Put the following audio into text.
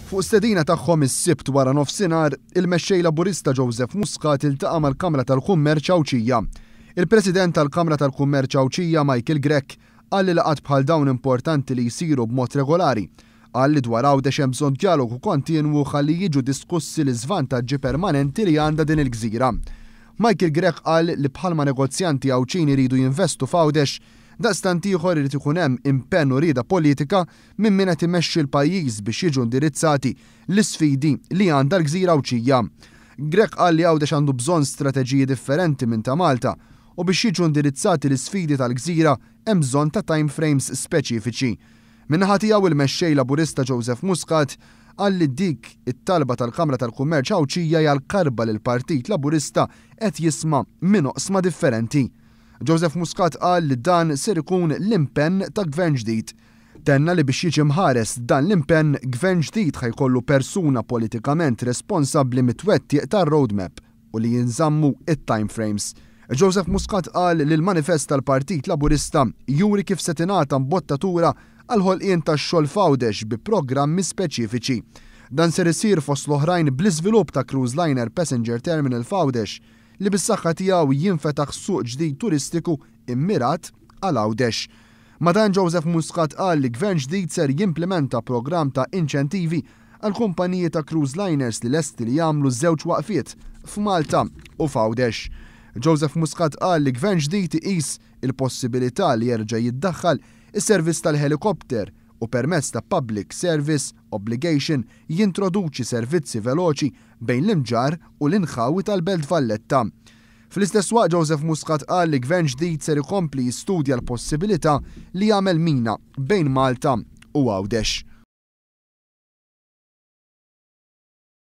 Fuq stedina tagħhom is-Sibt wara nofsinhar, il-Mexxej Laburista Joseph Muscat iltaqa' mal-Kamra tal-Kummerċ Għawdxija. Il-President tal-Kamra tal-Kummerċ Għawdxija Michael Grech qal li laqgħat bħal dawn importanti li jsiru b'mod regolari. Qal li dwar Għawdex hemm bżonn djalogu kontinwu ħalli jiġu diskussi l-iżvantaġġi permanenti li għandha din il-gżira. Michael Grech qal li bħalma negozjanti Għawdxin iridu jinvestu f'Għawdex, daqstant ieħor irid ikun hemm impenn u rieda politika minn min qed imexxi l-pajjiż biex jiġu indirizzati l-isfidi li għandha l-gżira Għawdxija. Grech qal li Għawdex għandu bżonn strateġiji differenti minn ta' Malta u biex jiġu indirizzati l-isfidi tal-gżira hemm bżonn ta' time frames speċifiċi. Min-naħa tiegħu il-Mexxej Laburista Joseph Muscat qal li dik it-talba tal-Kamra tal-Kummerċ Għawdxija hija l-karba li l-Partit Laburista qed jisma' minn oqsma differenti. Joseph Muscat qal li dan ser ikun l-impenn ta' Gvern ġdid. Tenna li biex jiġi mħares dan l-impenn, Gvern ġdid ħa jkollu persuna politikament responsabbli mit-twettiq tar-roadmap u li jinżammu t-time frames. Joseph Muscat qal li l-manifest tal-Partit Laburista juri kif se tingħata mbottatura għall-ħolqien tax-xogħol f'Għawdex bi programmi speċifiċi. Dan ser isir fost l-oħrajn bl-iżvilupp ta' cruise liner passenger terminal f'Għawdex li bis-saħħa tiegħu jinfetaħ suq ġdid turistiku immirat għal Għawdex. Ma' dan Joseph Muscat qal li Gvern ġdid ser jimplimenta programm ta' inċentivi għal kumpaniji ta' cruise liners li lesti li jagħmlu żewġ waqfiet f'Malta u f'Għawdex. Joseph Muscat qal li Gvern ġdid iqis il-possibilità li jerġa' jiddaħħal is-servizz tal-ħelikopter u permezz ta' Public Service Obligation jintroduċi servizzi veloċi bejn l-Imġarr u l-inħawi tal-Belt Valletta. Fl-istess waqt Joseph Muscat qal li Gvern ġdid ser ikompli jistudja l-possibilità li jagħmel mina bejn Malta u Għawdex.